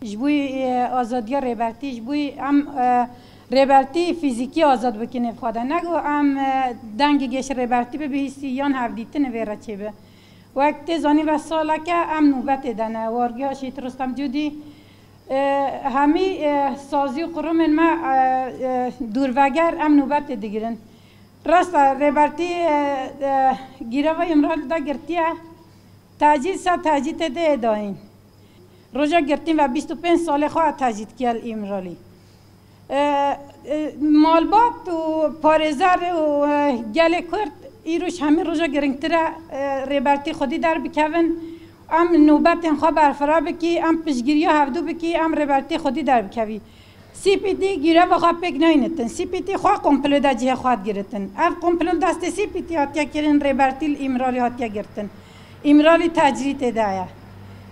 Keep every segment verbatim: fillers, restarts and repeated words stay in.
Ji bo, e, azadiya Rêbertî, ji bo em, e, Rêbertî fîzîkî azad bikin ê xwe de. Ne ku em, e, dengê geş Rêbertî bibihîsî yan hevdîtin vê re çêbe. Wek tê zanîn ve saleke em nûbetê de ne. Wargeha Şehîd Rustem Cûdî, e, hemî, e, sazî û qurumên me, e, e, dûrveger em nûbetê digirin. Rast e, Rêbertî, e, e, gîreva Îmralî de girtiye. Tecîl ser tecîl tê de yê dayîn. Roja girtîn ve bîst û pênc salê xwe tecîl dikiye li Îmralî. E, e, malbat û parêzer û, e, gelê Kurd îro ji hemî roja giringtir e, e, Rêbertî xwedî derbikevin. Em nûbetên xwe berfira bikî, em piştgiriya hevdû bikî, em Rêbertî xwedî derbikevî. C P T gîreva xwe pêk nayînitin. C P T xwe komplo de cihê xwe digiritin. Ev komplo destê C P T hatiye kirin, Rêbertî li Îmralî hatiye girtin. Îmralî tecrîtê de ye.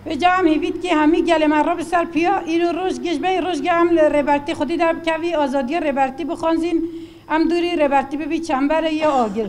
Vêca em hêvî dikê hemî gelê me re bi ser piya, îro roj giş bey rojge em li Rêbertî xwedî derbikevî, azadiya Rêbertî bixwanzîn, em dûrî Rêbertî bibî çemberê yê agir.